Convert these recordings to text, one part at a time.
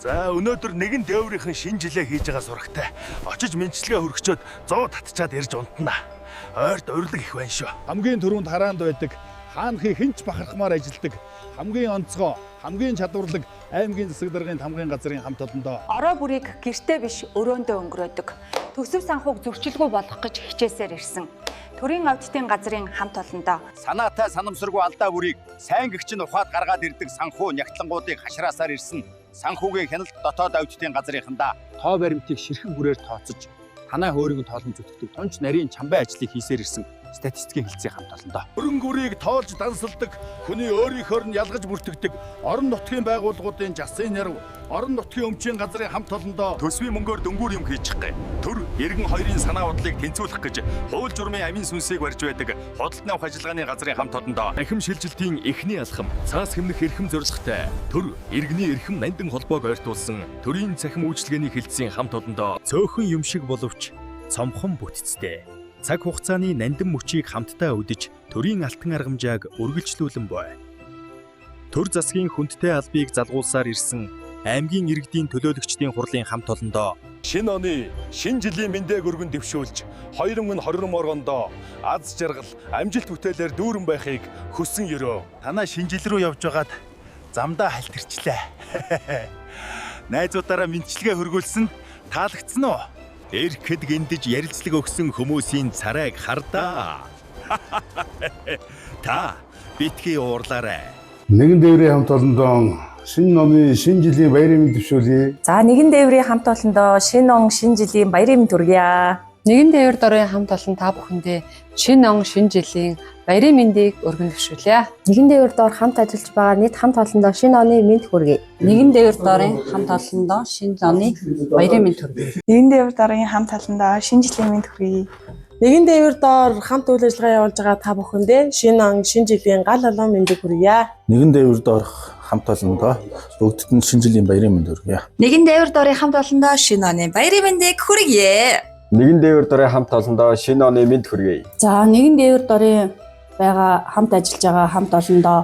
За өнөөдөр нэгэн дээврийнхэн шинэ жилээ хийж байгаа сурагтай. Очиж мэнчилгээ хөргөчөөд 100 татчаад ирж унтана. Ойрт урилга их байна шүү. Хамгийн түрүүнд хараанд байдаг хаанхын хинч бахархмаар ажилдаг хамгийн онцгой, хамгийн чадварлаг аймгийн засаг даргын тамгын газрын хамт олондоо. Орой бүрийг гэртээ биш өрөөндөө өнгөрөөдөг. Төсөв санхүүг зөрчилгүй болгох гэж хичээсээр ирсэн. Төрийн аудитын газрын хамт олондоо. Санаатай санамсаргүй алдаа бүрийг сайн гэгч нь ухаад гаргаад ирдэг санхүү нягтлангуудыг хашраасаар ирсэн. Санхүүгийн хяналт дотоод аудитын газрынхандаа тоо баримтыг ширхэг бүрээр тооцож танай хөөрийг нь тоолон зүтгэдэг тунч нарийн чамбай ажлыг хийсээр ирсэн статистикийн хэлцээ хамт олондоо. Хөрөнгөрийг тоолж дансалдаг, хүний өөрийнхөөр нь ялгаж бүртгэдэг орон нутгийн байгууллагуудын жасын нэрв, орон нутгийн өмчийн газрын хамт олондоо төсвийн мөнгөөр дөнгүүр юм хийчих гэ. Төр иргэн хоёрын санаа бодлыг тэнцвүүлэх гэж хууль журмын амийн сүнсийг барьж байдаг худалдан авах ажиллагааны газрын хамт олондоо. Танхим шилжилтийн эхний алхам, цаас хэмнэх эрхэм зорилготой төр иргэний эрхэм нандин холбоог ойртуулсан төрийн цахим үйлчилгээний хэлтсийн хамт олондоо цөөхөн юм шиг боловч цомхон бүтцтэй. Цаг хугацааны нандин мөчийг хамтдаа өдөж төрийн алтан аргамжааг үргэлжлүүлэн бой. Төр засгийн хүндтэй албыг залгуулсаар ирсэн аймгийн иргэдийн төлөөлөгчдийн хурлын хамт олондоо шинэ оны шинэ жилийн мэндийг өргөн дэвшүүлж 2020 ондоо аз жаргал амжилт бүтээлээр дүүрэн байхыг хүссэн өрөө. Танаа шинэ жил рүү явж байгаад замдаа халтарчлаа. Найзуудаараа мэнчилгээ хөргүүлсэн таалагдсан уу? Эрхэд гиндэж ярилцлага өгсөн хүмүүсийн царайг хардаа. Та битгий уурлаарай. Нэгэн дээврийн хамт олондоо шинэ оны шинэ жилийн баярын мэнд дэвшүүлье. За нэгэн дээврийн хамт олондоо шинэ он шинэ жилийн баярын мэнд хүргье. Нэгэн дээвэр дорын хамт олон та бүхэндээ шинэ он шинэ жилийн баярын мэндийг өргөн дэвшүүлье. Нэгэн дээвэр доор хамт ажиллаж байгаа нийт хамт олондоо шинэ оны мэнд хүргэе. Нэгэн дээвэр дорын хамт олондоо шинэ оны баярын мэнд хүргэе. Нэгэн дээвэр дорын хамт олондоо шинэ жилийн мэнд хүргэе. Нэгэн дээвэр доор хамт үйл ажиллагаа явуулж байгаа та бүхэндээ шинэ он шинэ жилийн гал халуун мэндийг хүргье. Нэгэн дээвэр доорх хамт олондоо бүгдд нь шинэ жилийн баярын мэнд хүргье. Нэгэн дээвэр дорын хамт олондоо шинэ оны баярын мэндийг хүргье. Нэгэн дээвэр дорын хамт олондоо шинэ оны мэнд хүргэе. За нэгэн дээвэр дорын байгаа хамт ажиллаж байгаа хамт олондоо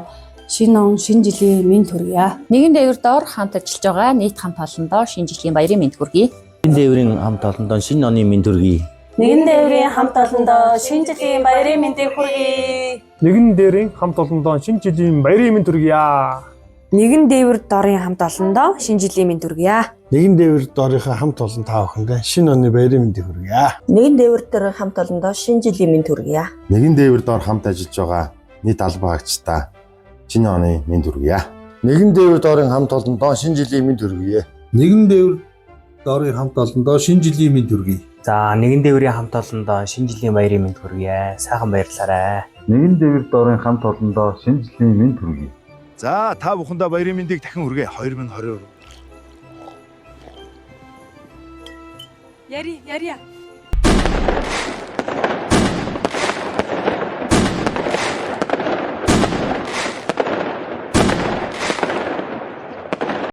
шинэ он шинэ жилийн мэнд хүргье. Нэгэн дээвэр доор хамт ажиллаж байгаа нийт хамт олондоо шинэ жилийн баярын мэнд хүргэе. Нэгэн дээврийн хамт олондоо шинэ оны мэнд хүргэе. Нэгэн дээврийн хамт олондоо шинэ жилийн баярын мэндийг хүргэе. Нэгэн дээврийн хамт олондоо шинэ жилийн баярын мэнд хүргье. Нэгэн дээвэр дорын хамт олондоо шинэ жилийн мэнд хүргье. Нэгэн дээвэр доорынхаа хамт олон та бүхэндээ шинэ оны баярын мэндийг хүргье. Нэгэн дээвэр дорын хамт олондоо шинэ жилийн мэнд хүргье. Нэгэн дээвэр доор хамт ажиллаж байгаа нийт албан хаагчдаа шинэ оны мэнд хүргье. Нэгэн дээвэр доорын хамт олондоо шинэ жилийн мэнд хүргье. Нэгэн дээвэр доорын хамт олондоо шинэ жилийн мэнд хүргье. За нэгэн дээврийн хамт олондоо шинэ жилийн баярын мэнд хүргье. Сайхан баярлалаарай. Нэгэн дээвэр доорын хамт олондоо шинэ жилийн мэнд хүргье. За та бүхэндээ баярын мэндийг дахин хүргэе 2020. Яри, ярья.